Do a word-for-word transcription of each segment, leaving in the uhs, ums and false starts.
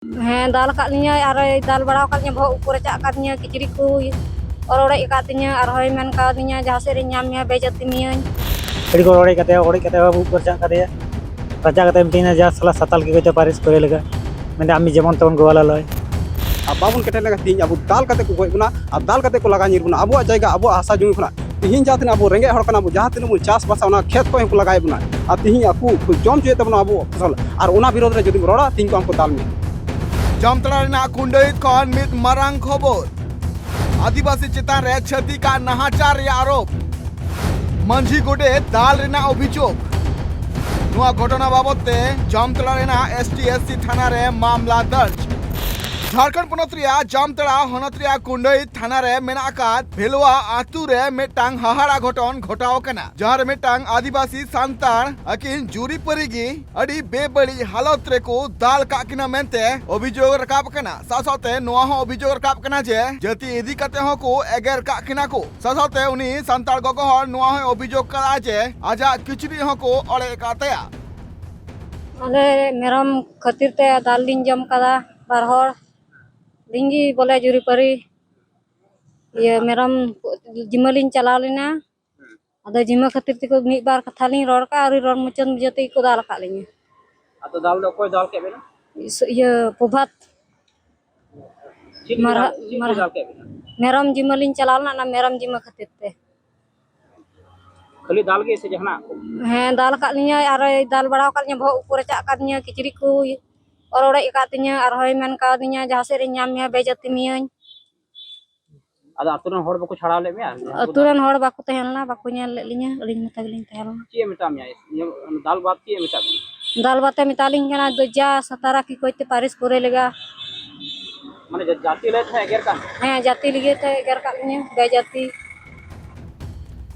ᱦᱮᱸ, ᱫᱟᱞ ᱟᱠᱟᱫ ᱞᱤᱧᱟᱭ, ᱟᱨᱦᱚᱸᱭ ᱫᱟᱞ ᱵᱟᱲᱟ ᱟᱠᱟᱫ ᱞᱤᱧᱟ, ᱵᱚᱦᱚᱜ ᱩᱵ ᱠᱚ ᱨᱟᱪᱟᱜ ᱟᱠᱟᱫᱤᱧᱟ, ᱠᱤᱪᱨᱤᱡ ᱠᱚ ᱚᱨᱚᱲᱮᱡ ᱟᱠᱟᱫ ᱛᱤᱧᱟ, ᱟᱨᱦᱚᱸᱭ ᱢᱮᱱ ᱠᱟᱣᱫᱤᱧᱟ, "ᱡᱟᱦᱟᱸ ᱥᱮᱫ ᱨᱤᱧ ᱧᱟᱢ ᱢᱮᱭᱟ, ᱵᱮᱡᱟᱹᱛᱤ ᱢᱤᱭᱟᱹᱧ᱾" ᱠᱤᱪᱨᱤᱡ ᱠᱚ ᱚᱨᱚᱲᱮᱡ ᱠᱟᱫᱮᱭᱟ, ᱚᱨᱚᱲᱮᱡ ᱠᱟᱫᱮᱭᱟ, ᱩᱵ ᱠᱚ ᱨᱟᱪᱟᱜ ᱠᱟᱫᱮᱭᱟ, ᱨᱟᱪᱟᱜ ᱠᱟᱛᱮ ᱢᱤᱛᱟᱹᱧᱟ, "ᱡᱟ ᱥᱟᱞᱟ ᱥᱟᱛᱟᱞ ᱜᱮ ᱜᱚᱡ ᱫᱚ ᱯᱟᱹᱨᱤᱥ ᱠᱚᱨᱮ ᱞᱮᱠᱟ", ᱢᱮᱱᱫᱟ, "ᱟᱢ ᱡᱮᱢᱚᱱ ᱛᱮᱢᱚᱱ ᱜᱳᱣᱟᱞᱟ ᱞᱚᱭ᱾" ᱟᱨ ᱵᱟᱵᱚᱱ ᱠᱮᱴᱮᱡ ᱞᱮᱱᱠᱷᱟᱱ ᱛᱤᱦᱤᱧ ᱟᱵᱚ ᱫᱟᱞ ᱠᱟᱛᱮ ᱠᱚ ᱜᱚᱡ ᱵᱚᱱᱟ ᱟᱨ ᱫᱟᱞ ᱠᱟᱛᱮ ᱠᱚ ᱞᱟᱜᱟ ᱧᱤᱨ ᱵᱚᱱᱟ ᱟᱵᱚᱣᱟᱜ ᱡᱟᱭᱜᱟ, ᱟᱵᱚᱣᱟᱜ ᱦᱟᱥᱟ ᱡᱩᱢᱤ ᱠᱷᱚᱱᱟᱜ᱾ ᱛᱤᱦᱤᱧ ᱡᱟᱦᱟᱸ ᱛᱤᱱᱟᱹᱜ ᱟᱵᱚ ᱨᱮᱸᱜᱮᱡ ᱦᱚᱲ ᱠᱟᱱᱟ ᱵᱚ, ᱡᱟᱦᱟᱸ ᱛᱤᱱᱟᱹᱜ ᱵᱚᱱ ᱪᱟᱥᱵᱟᱥᱟ, ᱚᱱᱟ ᱠᱷᱮᱛ ᱠᱷᱚᱱ ᱦᱚᱸᱠᱚ ᱞᱟᱜᱟᱭᱮᱫ ᱵᱚᱱᱟ᱾ ᱟᱨ ᱛᱤᱦᱤᱧ ᱟᱠᱚ ᱠᱚ ᱡᱚᱢ ᱦᱚᱪᱚᱭᱮᱫ ᱛᱟᱵᱚᱱᱟ ᱟᱵᱚ ᱯᱷᱚᱥᱚᱞ, ᱟᱨ ᱚᱱᱟ ᱵᱤᱨᱳᱫᱷ ᱨᱮ ᱡᱩᱫᱤᱢ ᱨᱚᱲᱟ, ᱛᱤᱦᱤᱧ ᱠᱚ ᱟᱢ ᱠᱚ ᱫᱟᱞ ᱢᱮᱭᱟ᱾ ᱡᱟᱢᱛᱟᱲᱟ ᱨᱮᱱᱟᱜ ᱠᱩᱸᱰᱟᱹᱭᱤᱛ ᱠᱷᱚᱱ ᱢᱤᱫ ᱢᱟᱨᱟᱝ ᱠᱷᱚᱵᱚᱨ᱾ ᱟᱹᱫᱤᱵᱟᱹᱥᱤ ᱪᱮᱛᱟᱱ ᱨᱮ ᱪᱷᱟᱹᱛᱤᱠᱟᱜ ᱱᱟᱦᱟᱪᱟᱨ ᱨᱮᱭᱟᱜ ᱟᱨᱳᱯ᱾ ᱢᱟᱹᱡᱷᱤ ᱜᱚᱰᱮᱛ ᱫᱟᱞ ᱨᱮᱱᱟᱜ ᱚᱵᱷᱤᱡᱳᱜᱽ᱾ ᱱᱚᱣᱟ ᱜᱷᱚᱴᱚᱱᱟ ᱵᱟᱵᱚᱛ ᱛᱮ ᱡᱟᱢᱛᱟᱲᱟ ᱨᱮᱱᱟᱜ ᱮᱥ ᱴᱤ ᱮᱥ ᱥᱤ ᱛᱷᱟᱱᱟ ᱨᱮ ᱢᱟᱢᱞᱟ ᱫᱟᱨᱡ᱾ ᱡᱷᱟᱲᱠᱷᱚᱸᱰ ᱯᱚᱱᱚᱛ ᱨᱮᱭᱟᱜ ᱡᱟᱢᱛᱟᱲᱟ ᱦᱚᱱᱚᱛ ᱨᱮᱭᱟᱜ ᱠᱩᱸᱰᱟᱹᱭᱤᱛ ᱛᱷᱟᱱᱟ ᱨᱮ ᱢᱮᱱᱟᱜ ᱟᱠᱟᱫ ᱵᱷᱮᱞᱣᱟ ᱟᱛᱩ ᱨᱮ ᱢᱤᱫᱴᱟᱝ ᱦᱟᱦᱟᱲᱟ ᱜᱷᱚᱴᱚᱱ ᱜᱷᱚᱴᱟᱣ ᱟᱠᱟᱱᱟ, ᱡᱟᱦᱟᱸ ᱨᱮ ᱢᱤᱫᱴᱟᱝ ᱟᱹᱫᱤᱵᱟᱹᱥᱤ ᱥᱟᱱᱛᱟᱲ ᱟᱹᱠᱤᱱ ᱡᱩᱨᱤᱯᱟᱹᱨᱤ ᱜᱮ ᱟᱹᱰᱤ ᱵᱮᱵᱟᱹᱲᱤᱡ ᱦᱟᱞᱚᱛ ᱨᱮᱠᱚ ᱫᱟᱞ ᱠᱟᱜ ᱠᱤᱱᱟ ᱢᱮᱱᱛᱮ ᱚᱵᱷᱤᱡᱳᱜᱽ ᱨᱟᱠᱟᱵ ᱟᱠᱟᱱᱟ᱾ ᱥᱟᱶ ᱥᱟᱶᱛᱮ ᱱᱚᱣᱟ ᱦᱚᱸ ᱚᱵᱷᱤᱡᱳᱜᱽ ᱨᱟᱠᱟᱵ ᱠᱟᱱᱟ ᱡᱮ ᱡᱟᱹᱛᱤ ᱤᱫᱤ ᱠᱟᱛᱮ ᱦᱚᱸ ᱠᱚ ᱮᱜᱮᱨ ᱠᱟᱜ ᱠᱤᱱᱟ ᱠᱚ᱾ ᱥᱟᱶ ᱥᱟᱶᱛᱮ ᱩᱱᱤ ᱥᱟᱱᱛᱟᱲ ᱜᱚᱜᱚ ᱦᱚᱲ ᱱᱚᱣᱟ ᱦᱚᱸᱭ ᱚᱵᱷᱤᱡᱳᱜᱽ ᱠᱟᱫᱟ ᱡᱮ ᱟᱡᱟᱜ ᱠᱤᱪᱨᱤᱡ ᱦᱚᱸᱠᱚ ᱚᱲᱮᱡ ᱟᱠᱟᱫ ᱛᱟᱭᱟ᱾ ᱟᱞᱮ ᱢᱮᱨᱚᱢ ᱠᱷᱟᱹᱛᱤᱨ ᱛᱮ ᱫᱟᱞ ᱞᱤᱧ ᱡᱚᱢ ᱠᱟᱫᱟ ᱵᱟᱨ ᱦᱚᱲ᱾ ᱞᱤᱧ ᱜᱮ ᱵᱚᱞᱮ ᱡᱩᱨᱤᱯᱟᱹᱨᱤ᱾ ᱤᱭᱟᱹ, ᱢᱮᱨᱚᱢ ᱡᱤᱢᱟᱹ ᱞᱤᱧ ᱪᱟᱞᱟᱣ ᱞᱮᱱᱟ᱾ ᱟᱫᱚ ᱡᱤᱢᱟᱹ ᱠᱷᱟᱹᱛᱤᱨ ᱛᱮᱠᱚ ᱢᱤᱫ ᱵᱟᱨ ᱠᱟᱛᱷᱟ ᱞᱤᱧ ᱨᱚᱲ ᱠᱟᱜᱼᱟ, ᱟᱹᱣᱨᱤ ᱨᱚᱲ ᱢᱩᱪᱟᱹᱫ ᱢᱩᱪᱟᱹᱫ ᱛᱮᱜᱮ ᱠᱚ ᱫᱟᱞ ᱟᱠᱟᱫ ᱞᱤᱧᱟ᱾ ᱟᱫᱚ ᱫᱟᱞ ᱫᱚ ᱚᱠᱚᱭ ᱫᱟᱞ ᱠᱮᱫ ᱵᱮᱱᱟ? ᱤᱥ-, ᱤᱭᱟᱹ, ᱯᱨᱚᱵᱷᱟᱛ᱾ ᱪᱮᱫ ᱠᱚ ᱢᱟᱨᱦᱟ-, ᱫᱟᱞ, ᱪᱮᱫ ᱠᱚ ᱢᱟᱨᱦᱟ-, ᱫᱟᱞ ᱠᱮᱫ ᱵᱮᱱᱟ? ᱢᱮᱨᱚᱢ ᱡᱤᱢᱟᱹ ᱞᱤᱧ ᱪᱟᱞᱟᱣ ᱞᱮᱱᱟ, ᱚᱱᱟ ᱢᱮᱨᱚᱢ ᱡᱤᱢᱟᱹ ᱠᱷᱟᱹᱛᱤᱨ ᱛᱮ᱾ ᱠᱷᱟᱹᱞᱤ ᱫᱟᱞ ᱜᱮ ᱥᱮ ᱡᱟᱦᱟᱱᱟᱜ? ᱦᱮᱸ, ᱫᱟᱞ ᱟᱠᱟᱫ ᱞᱤᱧᱟᱭ, ᱟᱨᱚᱭ ᱫᱟᱞ ᱵᱟᱲᱟ ᱟᱠᱟᱫ ᱞᱤᱧᱟ, ᱵᱚᱦᱚᱜ ᱩᱵ ᱠᱚ ᱨᱟᱪᱟᱜ ᱟᱠᱟᱫᱤᱧᱟ, ᱠᱤᱪᱨᱤᱡ ᱠᱚ ᱚᱨᱚᱲᱮᱡ ᱟᱠᱟᱫ ᱛᱤᱧᱟ, ᱟᱨᱦᱚᱸᱭ ᱢᱮᱱ ᱠᱟᱣᱫᱤᱧᱟ, "ᱡᱟᱦᱟᱸ ᱥᱮᱫ ᱨᱤᱧ ᱧᱟᱢ ᱢᱮᱭᱟ, ᱵᱮᱡᱟᱹᱛᱤ ᱢᱤᱭᱟᱹᱧ᱾" ᱟᱫᱚ ᱟᱛᱳ ᱨᱮᱱ ᱦᱚᱲ ᱵᱟᱠᱚ ᱪᱷᱟᱲᱟᱣ ᱞᱮᱫ ᱢᱮᱭᱟ? ᱟᱛᱳ ᱨᱮᱱ ᱦᱚᱲ ᱵᱟᱠᱚ ᱛᱟᱦᱮᱸ ᱞᱮᱱᱟ, ᱵᱟᱠᱚ ᱧᱮᱞ ᱞᱮᱫ ᱞᱤᱧᱟ, ᱟᱹᱞᱤᱧ ᱢᱚᱛᱚ ᱜᱮᱞᱤᱧ ᱛᱟᱦᱮᱸ ᱞᱮᱱᱟ᱾ ᱪᱮᱫ ᱮ ᱢᱮᱛᱟᱜ ᱢᱮᱭᱟ? ᱤᱭᱟᱹ, ᱫᱟᱞ ᱵᱟᱫ ᱪᱮᱫ ᱮ ᱢᱮᱛᱟᱜ ᱢᱮᱭᱟ? ᱫᱟᱞ ᱵᱟᱫ ᱮ ᱢᱮᱛᱟ ᱞᱤᱧ ᱠᱟᱱᱟ, "ᱫᱩ ᱡᱟ ᱥᱟᱛᱟᱨᱟ ᱠᱤ ᱠᱚᱭᱛᱮ ᱯᱟᱨᱤᱥ ᱠᱚᱨᱮ ᱞᱮᱜᱟ᱾" ᱢᱟᱱᱮ ᱡᱟ-, ᱡᱟᱹᱛᱤ ᱞᱟᱹᱭ ᱛᱮ ᱮᱜᱮᱨ ᱠᱟᱱ? ᱦᱮᱸ, ᱡᱟᱹᱛᱤ ᱞᱟᱹᱜᱤᱫ ᱛᱮ ᱮᱜᱮᱨ ᱠᱟᱜ ᱞᱤᱧᱟ, ᱵᱮᱡᱟᱹᱛᱤ᱾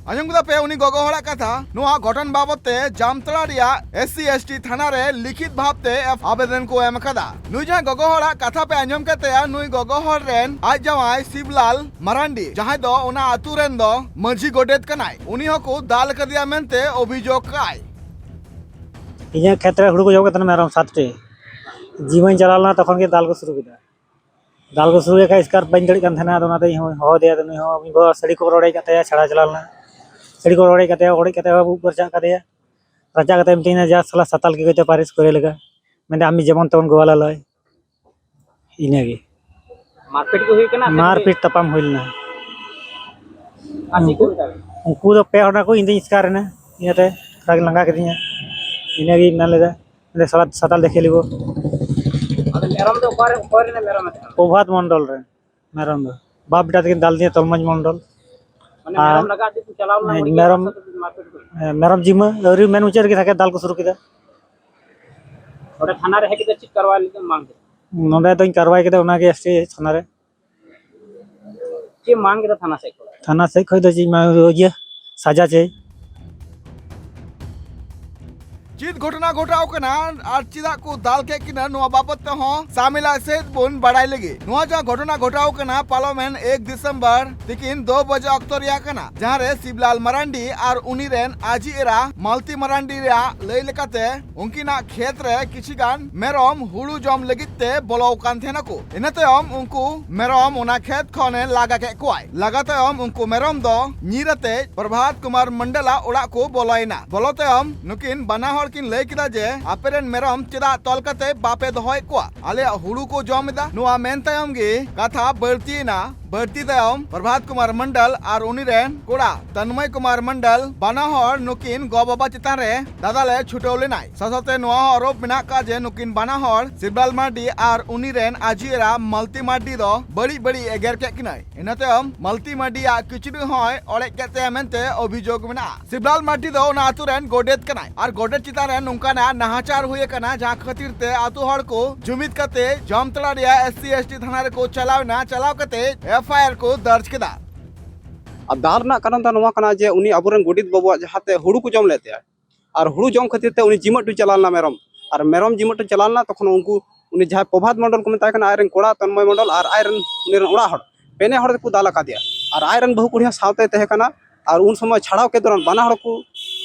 ᱟᱸᱡᱚᱢ ᱠᱮᱫᱟ ᱯᱮ ᱩᱱᱤ ᱜᱚᱜᱚ ᱦᱚᱲᱟᱜ ᱠᱟᱛᱷᱟ᱾ ᱱᱚᱣᱟ ᱜᱷᱚᱴᱚᱱ ᱵᱟᱵᱚᱛ ᱛᱮ ᱡᱟᱢᱛᱟᱲᱟ ᱨᱮᱭᱟᱜ ᱮᱥ ᱥᱤ ᱮᱥ ᱴᱤ ᱛᱷᱟᱱᱟ ᱨᱮ ᱞᱤᱠᱷᱤᱛ ᱵᱷᱟᱵ ᱛᱮ ᱟᱵᱮᱫᱚᱱ ᱠᱚ ᱮᱢ ᱟᱠᱟᱫᱟ᱾ ᱱᱩᱭ ᱡᱟᱦᱟᱸᱭ ᱜᱚᱜᱚ ᱦᱚᱲᱟᱜ ᱠᱟᱛᱷᱟ ᱯᱮ ᱟᱸᱡᱚᱢ ᱠᱮᱫ ᱛᱟᱭᱟ, ᱱᱩᱭ ᱜᱚᱜᱚ ᱦᱚᱲ ᱨᱮᱱ ᱟᱡ ᱡᱟᱶᱟᱭ ᱥᱤᱵᱞᱟᱞ ᱢᱟᱨᱟᱱᱰᱤ, ᱡᱟᱦᱟᱸᱭ ᱫᱚ ᱚᱱᱟ ᱟᱹᱛᱩ ᱨᱮᱱ ᱫᱚ ᱢᱟᱹᱡᱷᱤ ᱜᱚᱰᱮᱛ ᱠᱟᱱᱟᱭ, ᱩᱱᱤ ᱦᱚᱸᱠᱚ ᱫᱟᱞ ᱟᱠᱟᱫᱮᱭᱟ ᱢᱮᱱᱛᱮ ᱚᱵᱷᱤᱡᱳᱜᱽ ᱠᱟᱜᱼᱟᱭ᱾ ᱤᱧᱟᱹᱜ ᱠᱷᱮᱛ ᱨᱮ ᱦᱩᱲᱩ ᱠᱚ ᱡᱚᱢ ᱠᱟᱱ ᱛᱟᱦᱮᱱᱟ ᱢᱮᱨᱚᱢ ᱥᱟᱛᱴᱤ᱾ ᱡᱤᱢᱟᱹᱧ ᱪᱟᱞᱟᱣ ᱞᱮᱱᱟ, ᱛᱚᱠᱷᱚᱱ ᱜᱮ ᱫᱟᱞ ᱠᱚ ᱥᱩᱨᱩ ᱠᱮᱫᱟ᱾ ᱫᱟᱞ ᱠᱚ ᱥᱩᱨᱩ ᱠᱮᱫ ᱠᱷᱟᱱ ᱮᱥᱠᱟᱨ ᱵᱟᱹᱧ ᱫᱟᱹᱲᱮᱜ ᱠᱟᱱ ᱛᱟᱦᱮᱱᱟ᱾ ᱟᱫᱚ ᱚᱱᱟᱛᱮ ᱤᱧ ᱦᱚᱸ ᱦᱚᱦᱚ ᱟᱫᱮᱭᱟ᱾ ᱟᱫᱚ ᱱᱩᱭ ᱦᱚᱸ ᱢᱤᱫ ᱵᱟᱨ ᱥᱟᱹᱲᱤ ᱠᱚ ᱨᱚᱲᱮᱡ ᱠᱟᱜ ᱛᱟᱭᱟ, ᱪᱷᱟᱲᱟ ᱪᱟᱞᱟᱣ ᱞᱮᱱᱟ᱾ ᱥᱟᱹᱲᱤ ᱠᱚ ᱨᱚᱲᱮᱡ ᱠᱟᱜ ᱛᱟᱭᱟ, ᱚᱲᱮᱡ ᱠᱟᱜ ᱛᱟᱭᱟ, ᱩᱵ ᱠᱚ ᱨᱟᱪᱟᱜ ᱠᱟᱫᱮᱭᱟ᱾ ᱨᱟᱪᱟᱜ ᱠᱟᱛᱮ ᱢᱤᱛᱟᱹᱧᱟ, "ᱡᱟ ᱥᱟᱞᱟ ᱥᱟᱛᱟᱞ ᱜᱮ ᱦᱚᱭᱛᱳ ᱯᱟᱹᱨᱤᱥ ᱠᱚᱨᱮ ᱞᱮᱠᱟ", ᱢᱮᱱᱫᱟ, "ᱟᱢ ᱡᱮᱢᱚᱱ ᱛᱮᱢᱚᱱ ᱜᱳᱣᱟᱞᱟ ᱞᱚᱭ", ᱤᱱᱟᱹᱜᱮ᱾ ᱢᱟᱨᱯᱤᱴ ᱠᱚ ᱦᱩᱭ ᱠᱟᱱᱟ ᱥᱮ ᱢᱟᱨᱯᱤᱴ ᱛᱟᱯᱟᱢ ᱦᱩᱭ ᱞᱮᱱᱟ᱾ ᱟᱨ ᱪᱮᱫ ᱠᱚ ᱢᱮᱛᱟ ᱵᱤᱱᱟ? ᱩᱱᱠᱩ ᱫᱚ ᱯᱮ ᱦᱚᱲ ᱠᱚ, ᱤᱧ ᱫᱚᱧ ᱮᱥᱠᱟᱨ ᱮᱱᱟ, ᱤᱱᱟᱹᱛᱮ ᱛᱷᱚᱲᱟ ᱠᱤᱱ ᱞᱟᱸᱜᱟ ᱠᱤᱫᱤᱧᱟ᱾ ᱤᱱᱟᱹᱜᱮᱧ ᱢᱮᱱ ᱞᱮᱫᱟ, ᱢᱮᱱᱫᱟ, "ᱥᱟᱞᱟ ᱥᱟᱛᱟᱞ ᱫᱮᱠᱷᱮ ᱞᱤᱵᱚ"᱾ ᱟᱫᱚ ᱢᱮᱨᱚᱢ ᱫᱚ ᱚᱠᱟᱨᱮ, ᱚᱠᱚᱭ ᱨᱮᱱ ᱢᱮᱨᱚᱢ ᱮ ᱛᱟᱦᱮᱸ ᱠᱟᱱᱟ? ᱯᱨᱚᱵᱷᱟᱛ ᱢᱚᱱᱰᱚᱞ ᱨᱮᱱ ᱢᱮᱨᱚᱢ ᱫᱚ᱾ ᱵᱟᱯ ᱵᱮᱴᱟ ᱛᱟᱹᱠᱤᱱ ᱫᱟᱞ ᱫᱤᱧᱟ, ᱛᱚᱞᱢᱚᱡᱽ ᱢᱚᱱᱰᱚᱞ᱾ ᱢᱟᱱᱮ ᱟᱨ ᱢᱮᱨᱚᱢ ᱞᱟᱜᱟ ᱟᱹᱰᱤ ᱠᱚ ᱪᱟᱞᱟᱣ ᱞᱮᱱᱟ, ᱦᱮᱸ, ᱢᱚᱱᱮ ᱢᱮᱨᱚᱢ, ᱠᱚ ᱢᱟᱨᱯᱤᱴ ᱠᱚ᱾ ᱦᱮᱸ, ᱢᱮᱨᱚᱢ ᱡᱤᱢᱟᱹ ᱟᱹᱣᱨᱤ ᱢᱮᱱ ᱢᱩᱪᱟᱹᱫ ᱨᱮᱜᱮ ᱛᱟᱠᱮ ᱫᱟᱞ ᱠᱚ ᱥᱩᱨᱩ ᱠᱮᱫᱟ᱾ ᱚᱸᱰᱮ ᱛᱷᱟᱱᱟ ᱨᱮ ᱦᱮᱡ ᱠᱟᱛᱮ ᱪᱮᱫ ᱠᱟᱨᱣᱟᱭ ᱞᱮᱫᱟ, ᱵᱟᱝ? ᱱᱚᱰᱮ ᱫᱚᱧ ᱠᱟᱨᱣᱟᱭ ᱠᱮᱫᱟ, ᱚᱱᱟᱜᱮ ᱮᱥ ᱴᱤ ᱛᱷᱟᱱᱟ ᱨᱮ᱾ ᱪᱮᱫ ᱢᱟᱝ ᱠᱮᱫᱟ ᱛᱷᱟᱱᱟ ᱥᱮᱫ ᱠᱷᱚᱱ? ᱛᱷᱟᱱᱟ ᱥᱮᱫ ᱠᱷᱚᱱ ᱫᱚ ᱪᱮᱫ ᱢᱟ, ᱤᱭᱟᱹ, ᱥᱟᱡᱟ ᱪᱟᱹᱭ᱾ ᱪᱮᱫ ᱜᱷᱚᱴᱚᱱᱟ ᱜᱷᱚᱴᱟᱣ ᱠᱟᱱᱟ ᱟᱨ ᱪᱮᱫᱟᱜ ᱠᱚ ᱫᱟᱞ ᱠᱮᱫ ᱠᱤᱱᱟ, ᱱᱚᱣᱟ ᱵᱟᱵᱚᱫ ᱛᱮᱦᱚᱸ ᱥᱟᱢᱮᱞᱟ ᱥᱮᱫ ᱵᱚᱱ ᱵᱟᱲᱟᱭ ᱞᱟᱹᱜᱤᱫ᱾ ᱱᱚᱣᱟ ᱡᱟᱦᱟᱸ ᱜᱷᱚᱴᱚᱱᱟ ᱜᱷᱚᱴᱟᱣ ᱠᱟᱱᱟ, ᱯᱟᱨᱚᱢᱮᱱ ᱮᱠ ᱰᱤᱥᱮᱢᱵᱚᱨ ᱛᱤᱠᱤᱱ ᱫᱩ ᱵᱟᱡᱮ ᱚᱠᱛᱚ ᱨᱮᱭᱟᱜ ᱠᱟᱱᱟ, ᱡᱟᱦᱟᱸ ᱨᱮ ᱥᱤᱵᱞᱟᱞ ᱢᱟᱨᱟᱱᱰᱤ ᱟᱨ ᱩᱱᱤ ᱨᱮᱱ ᱟᱡᱤ ᱮᱨᱟ ᱢᱟᱞᱛᱤ ᱢᱟᱨᱟᱱᱰᱤ ᱨᱮᱭᱟᱜ ᱞᱟᱹᱭ ᱞᱮᱠᱟᱛᱮ, ᱩᱱᱠᱤᱱᱟᱜ ᱠᱷᱮᱛ ᱨᱮ ᱠᱤᱪᱷᱤ ᱜᱟᱱ ᱢᱮᱨᱚᱢ ᱦᱩᱲᱩ ᱡᱚᱢ ᱞᱟᱹᱜᱤᱫ ᱛᱮ ᱵᱚᱞᱚ ᱟᱠᱟᱱ ᱛᱟᱦᱮᱱᱟ ᱠᱚ᱾ ᱤᱱᱟᱹ ᱛᱟᱭᱚᱢ ᱩᱱᱠᱩ ᱢᱮᱨᱚᱢ ᱚᱱᱟ ᱠᱷᱮᱛ ᱠᱷᱚᱱᱮ ᱞᱟᱜᱟ ᱠᱮᱫ ᱠᱚᱣᱟᱭ᱾ ᱞᱟᱜᱟ ᱛᱟᱭᱚᱢ ᱩᱱᱠᱩ ᱢᱮᱨᱚᱢ ᱫᱚ ᱧᱤᱨ ᱟᱛᱮ ᱯᱨᱚᱵᱷᱟᱛ ᱠᱩᱢᱟᱨ ᱢᱚᱱᱰᱚᱞᱟᱜ ᱚᱲᱟᱜ ᱠᱚ ᱵᱚᱞᱚᱭᱮᱱᱟ᱾ ᱵᱚᱞᱚ ᱛᱟᱭᱚᱢ ᱱᱩᱠᱤᱱ ᱵᱟᱱᱟ ᱦᱚᱲ ᱠᱤᱱ ᱞᱟᱹᱭ ᱠᱮᱫᱟ ᱡᱮ, "ᱟᱯᱮ ᱨᱮᱱ ᱢᱮᱨᱚᱢ ᱪᱮᱫᱟᱜ ᱛᱚᱞ ᱠᱟᱛᱮ ᱵᱟᱯᱮ ᱫᱚᱦᱚᱭᱮᱫ ᱠᱚᱣᱟ? ᱟᱞᱮᱭᱟᱜ ᱦᱩᱲᱩ ᱠᱚ ᱡᱚᱢ ᱮᱫᱟ᱾" ᱱᱚᱣᱟ ᱢᱮᱱ ᱛᱟᱭᱚᱢ ᱜᱮ ᱠᱟᱛᱷᱟ ᱵᱟᱹᱲᱛᱤᱭᱮᱱᱟ᱾ ᱵᱟᱹᱲᱛᱤ ᱛᱟᱭᱚᱢ ᱯᱨᱚᱵᱷᱟᱛ ᱠᱩᱢᱟᱨ ᱢᱚᱱᱰᱚᱞ ᱟᱨ ᱩᱱᱤ ᱨᱮᱱ ᱠᱚᱲᱟ ᱛᱚᱱᱢᱚᱭ ᱠᱩᱢᱟᱨ ᱢᱚᱱᱰᱚᱞ ᱵᱟᱱᱟ ᱦᱚᱲ ᱱᱩᱠᱤᱱ ᱜᱚ ᱵᱟᱵᱟ ᱪᱮᱛᱟᱱ ᱨᱮ ᱫᱟᱫᱟᱞᱮ ᱪᱷᱩᱴᱟᱹᱣ ᱞᱮᱱᱟᱭ᱾ ᱥᱟᱶᱥᱟᱶᱛᱮ ᱱᱚᱣᱟ ᱦᱚᱸ ᱟᱨᱳᱯ ᱢᱮᱱᱟᱜ ᱟᱠᱟᱫ ᱡᱮ ᱱᱩᱠᱤᱱ ᱵᱟᱱᱟ ᱦᱚᱲ ᱥᱤᱵᱞᱟᱞ ᱢᱟᱨᱰᱤ ᱟᱨ ᱩᱱᱤ ᱨᱮᱱ ᱟᱡᱤ ᱮᱨᱟ ᱢᱟᱞᱛᱤ ᱢᱟᱨᱰᱤ ᱫᱚ ᱵᱟᱹᱲᱤᱡ ᱵᱟᱹᱲᱤᱡ ᱮᱜᱮᱨ ᱠᱮᱫ ᱠᱤᱱᱟᱭ᱾ ᱤᱱᱟᱹ ᱛᱟᱭᱚᱢ ᱢᱟᱞᱛᱤ ᱢᱟᱨᱰᱤᱭᱟᱜ ᱠᱤᱪᱨᱤᱡ ᱦᱚᱸᱭ ᱚᱲᱮᱡ ᱠᱮᱫ ᱛᱟᱭᱟ ᱢᱮᱱᱛᱮ ᱚᱵᱷᱤᱡᱳᱜᱽ ᱢᱮᱱᱟᱜᱼᱟ᱾ ᱥᱤᱵᱞᱟᱞ ᱢᱟᱨᱰᱤ ᱫᱚ ᱚᱱᱟ ᱟᱛᱩ ᱨᱮᱱ ᱜᱚᱰᱮᱛ ᱠᱟᱱᱟᱭ ᱟᱨ ᱜᱚᱰᱮᱛ ᱪᱮᱛᱟᱱ ᱨᱮ ᱱᱚᱝᱠᱟᱱᱟᱜ ᱱᱟᱦᱟᱪᱟᱨ ᱦᱩᱭ ᱟᱠᱟᱱᱟ, ᱡᱟᱦᱟᱸ ᱠᱷᱟᱹᱛᱤᱨ ᱛᱮ ᱟᱛᱩ ᱦᱚᱲ ᱠᱚ ᱡᱩᱢᱤᱫ ᱠᱟᱛᱮ ᱡᱟᱢᱛᱟᱲᱟ ᱨᱮᱭᱟᱜ ᱮᱥ ᱥᱤ ᱮᱥ ᱴᱤ ᱛᱷᱟᱱᱟ ᱨᱮᱠᱚ ᱪᱟᱞᱟᱣ ᱮᱱᱟ᱾ ᱪᱟᱞᱟᱣ ᱠᱟᱛᱮ ᱮᱯᱷ ᱟᱭ ᱟᱨ ᱠᱚ ᱫᱟᱨᱡᱽ ᱠᱮᱫᱟ᱾ ᱟᱨ ᱫᱟᱞ ᱨᱮᱱᱟᱜ ᱠᱟᱨᱚᱱ ᱫᱚ ᱱᱚᱣᱟ ᱠᱟᱱᱟ ᱡᱮ ᱩᱱᱤ ᱟᱵᱚᱨᱮᱱ ᱜᱚᱰᱮᱛ ᱵᱟᱵᱩᱣᱟᱜ ᱡᱟᱦᱟᱸᱛᱮ ᱦᱩᱲᱩ ᱠᱚ ᱡᱚᱢ ᱞᱮᱫ ᱛᱟᱭᱟ, ᱟᱨ ᱦᱩᱲᱩ ᱡᱚᱢ ᱠᱷᱟᱹᱛᱤᱨ ᱛᱮ ᱩᱱᱤ ᱡᱤᱢᱟᱹ ᱦᱚᱴᱚ ᱪᱟᱞᱟᱣ ᱞᱮᱱᱟ ᱢᱮᱨᱚᱢ᱾ ᱟᱨ ᱢᱮᱨᱚᱢ ᱡᱤᱢᱟᱹ ᱦᱚᱴᱚ ᱪᱟᱞᱟᱣ ᱞᱮᱱᱟ, ᱛᱚᱠᱷᱚᱱ ᱩᱱᱠᱩ, ᱩᱱᱤ ᱡᱟᱦᱟᱸᱭ ᱯᱨᱚᱵᱷᱟᱛ ᱢᱚᱱᱰᱚᱞ ᱠᱚ ᱢᱮᱛᱟᱭ ᱠᱟᱱᱟ, ᱟᱡ ᱨᱮᱱ ᱠᱚᱲᱟ ᱛᱚᱱᱢᱚᱭ ᱢᱚᱱᱰᱚᱞ ᱟᱨ ᱟᱡ ᱨᱮᱱ, ᱩᱱᱤ ᱨᱮᱱ ᱚᱲᱟᱜ ᱦᱚᱲ, ᱯᱮᱱᱮ ᱦᱚᱲ ᱛᱮᱠᱚ ᱫᱟᱞ ᱟᱠᱟᱫᱮᱭᱟ᱾ ᱟᱨ ᱟᱡ ᱨᱮᱱ ᱵᱟᱹᱦᱩ ᱠᱩᱲᱤ ᱦᱚᱸ ᱥᱟᱶᱛᱮᱭ ᱛᱟᱦᱮᱸ ᱠᱟᱱᱟ᱾ ᱟᱨ ᱩᱱ ᱥᱚᱢᱚᱭ ᱪᱷᱟᱲᱟᱣ ᱠᱮᱫ ᱫᱚᱨᱟᱱ ᱵᱟᱱᱟ ᱦᱚᱲ ᱠᱚ,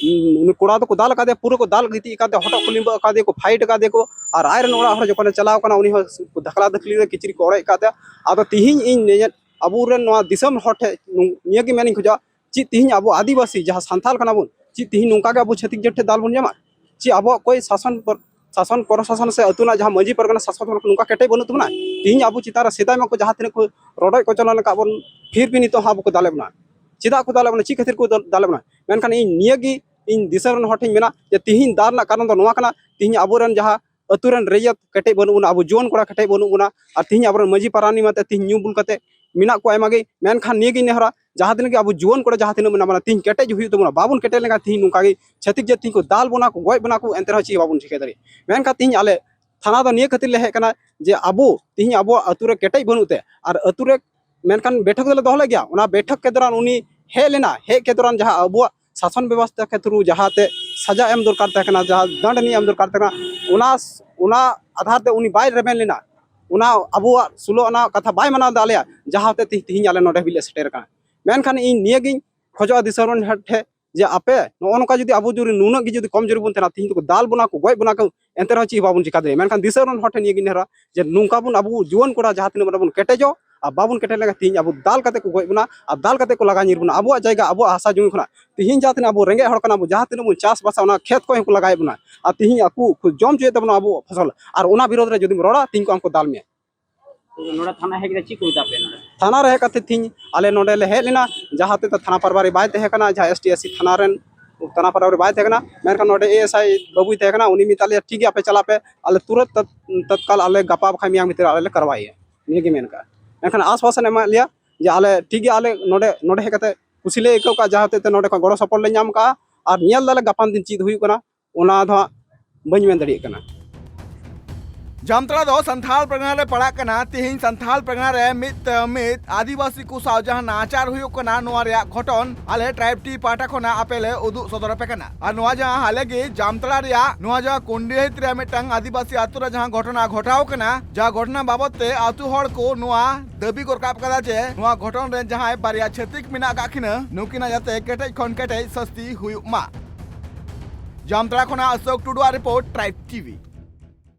ᱩᱱᱤ ᱠᱚᱲᱟ ᱫᱚᱠᱚ ᱫᱟᱞ ᱟᱠᱟᱫᱮᱭᱟ, ᱯᱩᱨᱟᱹ ᱠᱚ ᱫᱟᱞ ᱜᱤᱛᱤᱡ ᱟᱠᱟᱫᱮᱭᱟ, ᱦᱚᱴᱚᱜ ᱠᱚ ᱞᱤᱸᱵᱟᱹ ᱟᱠᱟᱫᱮᱭᱟ ᱠᱚ, ᱯᱷᱟᱭᱤᱴ ᱟᱠᱟᱫᱮᱭᱟ ᱠᱚ᱾ ᱟᱨ ᱟᱡ ᱨᱮᱱ ᱚᱲᱟᱜ ᱦᱚᱲ ᱡᱚᱠᱷᱚᱱᱮ ᱪᱟᱞᱟᱣ ᱠᱟᱱᱟ, ᱩᱱᱤ ᱦᱚᱸ ᱫᱷᱟᱠᱞᱟ ᱫᱷᱟᱠᱞᱤ ᱨᱮ ᱠᱤᱪᱨᱤᱡ ᱠᱚ ᱚᱲᱮᱡ ᱟᱠᱟᱫ ᱛᱟᱭᱟ᱾ ᱟᱫᱚ ᱛᱤᱦᱤᱧ ᱤᱧ ᱱᱤᱭᱟᱹ ᱟᱵᱚᱨᱮᱱ ᱱᱚᱣᱟ ᱫᱤᱥᱚᱢ ᱦᱚᱲ ᱴᱷᱮᱱ ᱱᱤᱭᱟᱹ ᱜᱮ ᱢᱮᱱᱤᱧ ᱠᱷᱚᱡᱚᱜᱼᱟ, ᱪᱮᱫ ᱛᱤᱦᱤᱧ ᱟᱵᱚ ᱟᱹᱫᱤᱵᱟᱹᱥᱤ ᱡᱟᱦᱟᱸ ᱥᱟᱱᱛᱟᱲ ᱠᱟᱱᱟ ᱵᱚᱱ, ᱪᱮᱫ ᱛᱤᱦᱤᱧ ᱱᱚᱝᱠᱟ ᱜᱮ ᱟᱵᱚ ᱪᱷᱟᱹᱛᱤᱠ ᱡᱟᱹᱛ ᱴᱷᱮᱱ ᱫᱟᱞ ᱵᱚᱱ ᱧᱟᱢᱟ? ᱪᱮᱫ ᱟᱵᱚᱣᱟᱜ ᱠᱚᱭ ᱥᱟᱥᱚᱱ ᱯᱨᱚ-, ᱥᱟᱥᱚᱱ ᱯᱨᱚᱥᱟᱥᱚᱱ ᱥᱮ ᱟᱹᱛᱩ ᱨᱮᱱᱟᱜ ᱡᱟᱦᱟᱸ ᱢᱟᱹᱡᱷᱤ ᱯᱟᱨᱜᱟᱱᱟ ᱥᱟᱥᱚᱱ ᱦᱚᱲ ᱠᱚ ᱱᱚᱝᱠᱟ ᱠᱮᱴᱮᱡ ᱵᱟᱹᱱᱩᱜ ᱛᱟᱵᱚᱱᱟ? ᱛᱤᱦᱤᱧ ᱟᱵᱚ ᱪᱮᱛᱟᱱ ᱨᱮ ᱥᱮᱫᱟᱭ ᱢᱟ ᱠᱚ ᱡᱟᱦᱟᱸ ᱛᱤᱱᱟᱹᱜ ᱠᱚ ᱨᱚᱰᱚᱡ ᱠᱚᱪᱞᱚᱱ ᱟᱠᱟᱫ ᱵᱚᱱ, ᱯᱷᱤᱨ ᱵᱷᱤ ᱱᱤᱛᱚᱜ ᱦᱚᱸ ᱟᱵᱚ ᱠᱚ ᱫᱟᱞᱮᱫ ᱵᱚᱱᱟ᱾ ᱪᱮᱫᱟᱜ ᱠᱚ ᱫᱟᱞᱮᱫ ᱵᱚᱱᱟ? ᱪᱮᱫ ᱠᱷᱟᱹᱛᱤᱨ ᱠᱚ ᱫᱟᱞ-, ᱫᱟᱞᱮᱫ ᱵᱚᱱᱟ? ᱢᱮᱱᱠᱷᱟᱱ ᱤᱧ ᱱᱤᱭᱟᱹ ᱜᱮ ᱤᱧ ᱫᱤᱥᱚᱢ ᱨᱮᱱ ᱦᱚᱲ ᱴᱷᱮᱱ ᱢᱮᱱᱟ ᱡᱮ ᱛᱤᱦᱤᱧ ᱫᱟᱞ ᱨᱮᱱᱟᱜ ᱠᱟᱨᱚᱱ ᱫᱚ ᱱᱚᱣᱟ ᱠᱟᱱᱟ, ᱛᱤᱦᱤᱧ ᱟᱵᱚᱨᱮᱱ ᱡᱟᱦᱟᱸ ᱟᱹᱛᱩ ᱨᱮᱱ ᱨᱮᱭᱟᱛ ᱠᱮᱴᱮᱡ ᱵᱟᱹᱱᱩᱜ ᱵᱚᱱᱟ, ᱟᱵᱚ ᱡᱩᱣᱟᱹᱱ ᱠᱚᱲᱟ ᱠᱮᱴᱮᱡ ᱵᱟᱹᱱᱩᱜ ᱵᱚᱱᱟ, ᱟᱨ ᱛᱤᱦᱤᱧ ᱟᱵᱚᱨᱮᱱ ᱢᱟᱹᱡᱷᱤ ᱯᱟᱨᱟᱱᱤᱠ ᱢᱟᱛᱮ ᱛᱤᱦᱤᱧ ᱧᱩ ᱵᱩᱞ ᱠᱟᱛᱮ ᱢᱮᱱᱟᱜ ᱠᱚᱣᱟ ᱟᱭᱢᱟ ᱜᱮ᱾ ᱢᱮᱱᱠᱷᱟᱱ ᱱᱤᱭᱟᱹ ᱜᱤᱧ ᱱᱮᱦᱚᱨᱟ, ᱡᱟᱦᱟᱸ ᱛᱤᱱᱟᱹᱜ ᱜᱮ ᱟᱵᱚ ᱡᱩᱣᱟᱹᱱ ᱠᱚᱲᱟ ᱡᱟᱦᱟᱸ ᱛᱤᱱᱟᱹᱜ ᱢᱮᱱᱟᱜ ᱵᱚᱱᱟ, ᱛᱤᱦᱤᱧ ᱠᱮᱴᱮᱡ ᱦᱩᱭᱩᱜ ᱛᱟᱵᱚᱱᱟ᱾ ᱵᱟᱵᱚᱱ ᱠᱮᱴᱮᱡ ᱞᱮᱱᱠᱷᱟᱱ ᱛᱤᱦᱤᱧ ᱱᱚᱝᱠᱟ ᱜᱮ ᱪᱷᱟᱹᱛᱤᱠ ᱡᱟᱹᱛ ᱛᱤᱦᱤᱧ ᱠᱚ ᱫᱟᱞ ᱵᱚᱱᱟ ᱠᱚ, ᱜᱚᱡ ᱵᱚᱱᱟ ᱠᱚ, ᱮᱱᱛᱮ ᱨᱮᱦᱚᱸ ᱪᱮᱫ ᱦᱚᱸ ᱵᱟᱵᱚᱱ ᱪᱤᱠᱟᱹ ᱫᱟᱲᱮᱭᱟᱜᱼᱟ᱾ ᱢᱮᱱᱠᱷᱟᱱ ᱛᱤᱦᱤᱧ ᱟᱞᱮ ᱛᱷᱟᱱᱟ ᱫᱚ ᱱᱤᱭᱟᱹ ᱠᱷᱟᱹᱛᱤᱨ ᱞᱮ ᱦᱮᱡ ᱠᱟᱱᱟ ᱡᱮ ᱟᱵᱚ ᱛᱤᱦᱤᱧ ᱟᱵᱚᱣᱟᱜ ᱟᱹᱛᱩ ᱨᱮ ᱠᱮᱴᱮᱡ ᱵᱟᱹᱱᱩᱜ ᱛᱮ, ᱟᱨ ᱟᱹᱛᱩ ᱨᱮ ᱢᱮᱱᱠᱷᱟᱱ ᱵᱮᱴᱷᱚᱠ ᱫᱚᱞᱮ ᱫᱚᱦᱚ ᱞᱮᱫ ᱜᱮᱭᱟ᱾ ᱚᱱᱟ ᱵᱮᱴᱷᱚᱠ ᱠᱮ ᱫᱚᱨᱟᱱ ᱩᱱᱤ ᱦᱮᱡ ᱞᱮᱱᱟ, ᱦᱮᱡ ᱠᱮ ᱫᱚᱨᱟᱱ ᱡᱟᱦᱟᱸ ᱟᱵᱚᱣᱟᱜ ᱥᱟᱥᱚᱱ ᱵᱮᱵᱚᱥᱛᱷᱟ ᱠᱷᱮᱛᱨᱚ ᱡᱟᱦᱟᱸᱛᱮ ᱥᱟᱡᱟ ᱮᱢ ᱫᱚᱨᱠᱟᱨ ᱛᱟᱦᱮᱸ ᱠᱟᱱᱟ, ᱡᱟᱦᱟᱸ ᱫᱟᱱᱰ ᱱᱤᱭᱟᱹ ᱮᱢ ᱫᱚᱨᱠᱟᱨ ᱛᱟᱦᱮᱸ ᱠᱟᱱᱟ, ᱚᱱᱟ, ᱚᱱᱟ ᱟᱫᱷᱟᱨ ᱛᱮ ᱩᱱᱤ ᱵᱟᱭ ᱨᱮᱵᱮᱱ ᱞᱮᱱᱟ᱾ ᱚᱱᱟ ᱟᱵᱚᱣᱟᱜ ᱥᱳᱞᱳ ᱟᱱᱟ ᱠᱟᱛᱷᱟ ᱵᱟᱭ ᱢᱟᱱᱟᱣ ᱮᱫᱟ ᱟᱞᱮᱭᱟᱜ, ᱡᱟᱦᱟᱸᱛᱮ ᱛᱤ-, ᱛᱤᱦᱤᱧ ᱟᱞᱮ ᱱᱚᱰᱮ ᱦᱟᱹᱵᱤᱡ ᱞᱮ ᱥᱮᱴᱮᱨ ᱟᱠᱟᱱᱟ᱾ ᱢᱮᱱᱠᱷᱟᱱ ᱤᱧ ᱱᱤᱭᱟᱹᱜᱤᱧ ᱠᱷᱚᱡᱚᱜᱼᱟ ᱫᱤᱥᱚᱢ ᱨᱮᱱ ᱦᱚᱲ ᱴᱷᱮᱱ ᱡᱮ ᱟᱯᱮ ᱱᱚᱜᱼᱚ ᱱᱚᱝᱠᱟ ᱡᱩᱫᱤ ᱟᱵᱚ ᱡᱩᱫᱤ ᱱᱩᱱᱟᱹᱜ ᱜᱮ ᱡᱩᱫᱤ ᱠᱚᱢ ᱡᱳᱨᱤ ᱵᱚᱱ ᱛᱟᱦᱮᱱᱟ, ᱛᱤᱦᱤᱧ ᱫᱚᱠᱚ ᱫᱟᱞ ᱵᱚᱱᱟ ᱠᱚ, ᱜᱚᱡ ᱵᱚᱱᱟ ᱠᱚ, ᱮᱱᱛᱮ ᱨᱮᱦᱚᱸ ᱪᱮᱫ ᱦᱚᱸ ᱵᱟᱵᱚᱱ ᱪᱤᱠᱟ ᱫᱟᱲᱮᱭᱟᱜᱼᱟ᱾ ᱢᱮᱱᱠᱷᱟᱱ ᱫᱤᱥᱚᱢ ᱨᱮᱱ ᱦᱚᱲ ᱴᱷᱮᱱ ᱱᱤᱭᱟᱹᱜᱤᱧ ᱱᱮᱦᱚᱨᱟ ᱡᱮ ᱱᱚᱝᱠᱟ ᱵᱚᱱ ᱟᱵᱚ ᱡᱩᱣᱟᱹᱱ ᱠᱚᱲᱟ ᱡᱟᱦᱟᱸ ᱛᱤᱱᱟᱹᱜ ᱵᱚᱱ ᱠᱮᱴᱮᱡᱚᱜ, ᱟᱨ ᱵᱟᱵᱚᱱ ᱠᱮᱴᱮᱡ ᱞᱮᱱᱠᱷᱟᱱ ᱛᱤᱦᱤᱧ ᱟᱵᱚ ᱫᱟᱞ ᱠᱟᱛᱮ ᱠᱚ ᱜᱚᱡ ᱵᱚᱱᱟ, ᱟᱨ ᱫᱟᱞ ᱠᱟᱛᱮ ᱠᱚ ᱞᱟᱜᱟ ᱧᱤᱨ ᱵᱚᱱᱟ᱾ ᱟᱵᱚᱣᱟᱜ ᱡᱟᱭᱜᱟ, ᱟᱵᱚᱣᱟᱜ ᱦᱟᱥᱟ ᱡᱩᱢᱤ ᱠᱷᱚᱱᱟᱜ ᱛᱤᱦᱤᱧ ᱡᱟᱦᱟᱸ ᱛᱤᱱᱟᱹᱜ ᱟᱵᱚ ᱨᱮᱸᱜᱮᱡ ᱦᱚᱲ ᱠᱟᱱᱟ ᱵᱚ, ᱡᱟᱦᱟᱸ ᱛᱤᱱᱟᱹᱜ ᱵᱚᱱ ᱪᱟᱥᱵᱟᱥᱟ, ᱚᱱᱟ ᱠᱷᱮᱛ ᱠᱚ ᱦᱚᱸ ᱠᱚ ᱞᱟᱜᱟᱭᱮᱫ ᱵᱚᱱᱟ, ᱟᱨ ᱛᱤᱦᱤᱧ ᱟᱠᱚ ᱠᱚ ᱡᱚᱢ ᱦᱚᱪᱚᱭᱮᱫ ᱛᱟᱵᱚᱱᱟ ᱟᱵᱚᱣᱟᱜ ᱯᱷᱚᱥᱚᱞ, ᱟᱨ ᱚᱱᱟ ᱵᱤᱨᱳᱫᱷ ᱨᱮ ᱡᱩᱫᱤᱢ ᱨᱚᱲᱟ, ᱛᱤᱦᱤᱧ ᱠᱚ ᱟᱢ ᱠᱚ ᱫᱟᱞ ᱢᱮᱭᱟ᱾ ᱱᱚᱰᱮ ᱛᱷᱟᱱᱟ ᱦᱮᱡ ᱠᱟᱛᱮ ᱪᱮᱫ ᱠᱚ ᱢᱮᱛᱟ ᱯᱮᱭᱟ ᱱᱚᱰᱮ? ᱛᱷᱟᱱᱟ ᱨᱮ ᱦᱮᱡ ᱠᱟᱛᱮ ᱛᱤᱦᱤᱧ ᱟᱞᱮ ᱱᱚᱰᱮ ᱞᱮ ᱦᱮᱡ ᱞᱮᱱᱟ, ᱡᱟᱦᱟᱸ ᱛᱮᱫᱚ ᱛᱷᱟᱱᱟ ᱯᱟᱨᱵᱟᱨᱤ ᱵᱟᱭ ᱛᱟᱦᱮᱸ ᱠᱟᱱᱟ, ᱡᱟᱦᱟᱸ ST SC ᱛᱷᱟᱱᱟ ᱨᱮᱱ ᱛᱷᱟᱱᱟ ᱯᱟᱨᱵᱟᱨᱤ ᱵᱟᱭ ᱛᱟᱦᱮᱸ ᱠᱟᱱᱟ, ᱢᱮᱱᱠᱷᱟᱱ ᱱᱚᱰᱮ ASI ᱵᱟᱹᱵᱩᱭ ᱛᱟᱦᱮᱸ ᱠᱟᱱᱟ᱾ ᱩᱱᱤ ᱢᱮᱛᱟᱜ ᱞᱮᱭᱟ, "ᱴᱷᱤᱠ ᱜᱮᱭᱟ, ᱟᱯᱮ ᱪᱟᱞᱟᱜ ᱯᱮ, ᱟᱞᱮ ᱛᱩᱨᱟᱹᱛ ᱛᱚᱛ-, ᱛᱚᱛᱠᱟᱞ ᱟᱞᱮ ᱜᱟᱯᱟ ᱵᱟᱠᱷᱟᱡ ᱢᱮᱭᱟᱝ ᱵᱷᱤᱛᱤᱨ ᱨᱮ ᱟᱞᱮ ᱞᱮ ᱠᱟᱨᱣᱟᱭᱟ", ᱱᱤᱭᱟᱹ ᱜᱮ ᱢᱮᱱ ᱠᱟᱜᱼᱟ᱾ ᱢᱮᱱᱠᱷᱟᱱ ᱟᱥᱣᱟᱥᱚᱱ ᱮᱢᱟᱜ ᱞᱮᱭᱟ ᱡᱮ ᱟᱞᱮ ᱴᱷᱤᱠ ᱜᱮᱭᱟ, ᱟᱞᱮ ᱱᱚᱰᱮ, ᱱᱚᱰᱮ ᱦᱮᱡ ᱠᱟᱛᱮ ᱠᱩᱥᱤ ᱞᱮ ᱟᱹᱭᱠᱟᱹᱣ ᱠᱟᱜᱼᱟ, ᱡᱟᱦᱟᱸ ᱦᱚᱛᱮᱡ ᱛᱮ ᱱᱚᱰᱮ ᱠᱷᱚᱱ ᱜᱚᱲᱚ ᱥᱚᱯᱚᱦᱚᱫ ᱞᱮ ᱧᱟᱢ ᱠᱟᱜᱼᱟ, ᱟᱨ ᱧᱮᱞ ᱫᱟᱞᱮ ᱜᱟᱯᱟ ᱫᱤᱱ ᱪᱮᱫ ᱦᱩᱭᱩᱜ ᱠᱟᱱᱟ, ᱚᱱᱟ ᱫᱚ ᱦᱟᱸᱜ ᱵᱟᱹᱧ ᱢᱮᱱ ᱫᱟᱲᱮᱭᱟᱜ ᱠᱟᱱᱟ᱾ ᱡᱟᱢᱛᱟᱲᱟ ᱫᱚ ᱥᱟᱱᱛᱷᱟᱞ ᱯᱟᱨᱜᱟᱱᱟ ᱨᱮ ᱯᱟᱲᱟᱜ ᱠᱟᱱᱟ᱾ ᱛᱤᱦᱤᱧ ᱥᱟᱱᱛᱷᱟᱞ ᱯᱟᱨᱜᱟᱱᱟ ᱨᱮ ᱢᱤᱫ ᱛᱟᱭᱚᱢ ᱢᱤᱫ ᱟᱹᱫᱤᱵᱟᱹᱥᱤ ᱠᱚ ᱥᱟᱶ ᱡᱟᱦᱟᱸ ᱱᱟᱦᱟᱪᱟᱨ ᱦᱩᱭᱩᱜ ᱠᱟᱱᱟ, ᱱᱚᱣᱟ ᱨᱮᱭᱟᱜ ᱜᱷᱚᱴᱚᱱ ᱟᱞᱮ ᱴᱨᱟᱭᱤᱵᱽ ᱴᱤ ᱯᱟᱦᱴᱟ ᱠᱷᱚᱱᱟᱜ ᱟᱯᱮ ᱞᱮ ᱩᱫᱩᱜ ᱥᱚᱫᱚᱨ ᱟᱯᱮ ᱠᱟᱱᱟ᱾ ᱟᱨ ᱱᱚᱣᱟ ᱡᱟᱦᱟᱸ ᱦᱟᱞᱮ ᱜᱮ ᱡᱟᱢᱛᱟᱲᱟ ᱨᱮᱭᱟᱜ ᱱᱚᱣᱟ ᱡᱟᱦᱟᱸ ᱠᱩᱱᱰᱤᱦᱤᱛ ᱨᱮ ᱢᱤᱫᱴᱟᱝ ᱟᱹᱫᱤᱵᱟᱹᱥᱤ ᱟᱛᱳ ᱨᱮ ᱡᱟᱦᱟᱸ ᱜᱷᱚᱴᱚᱱᱟ ᱜᱷᱚᱴᱟᱣ ᱠᱟᱱᱟ, ᱡᱟᱦᱟᱸ ᱜᱷᱚᱴᱚᱱᱟ ᱵᱟᱵᱚᱛ ᱛᱮ ᱟᱛᱳ ᱦᱚᱲ ᱠᱚ ᱱᱚᱣᱟ ᱫᱟᱹᱵᱤ ᱠᱚ ᱨᱟᱠᱟᱵ ᱠᱟᱫᱟ ᱡᱮ ᱱᱚᱣᱟ ᱜᱷᱚᱴᱚᱱ ᱨᱮ ᱡᱟᱦᱟᱸᱭ ᱵᱟᱨᱭᱟ ᱪᱷᱟᱹᱛᱤᱠ ᱢᱮᱱᱟᱜ ᱟᱠᱟᱫ ᱠᱤᱱᱟ, ᱱᱩᱠᱤᱱᱟᱜ ᱡᱟᱛᱮ ᱠᱮᱴᱮᱡ ᱠᱷᱚᱱ ᱠᱮᱴᱮᱡ ᱥᱟᱹᱥᱛᱤ ᱦᱩᱭᱩᱜ ᱢᱟ᱾ ᱡᱟᱢᱛᱟᱲᱟ ᱠᱷᱚᱱᱟᱜ ᱚᱥᱳᱠ ᱴᱩᱰᱩᱣᱟᱜ ᱨᱤᱯᱳᱨᱴ, ᱴᱨᱟᱭᱤᱵᱽ ᱴᱤᱵᱷᱤ᱾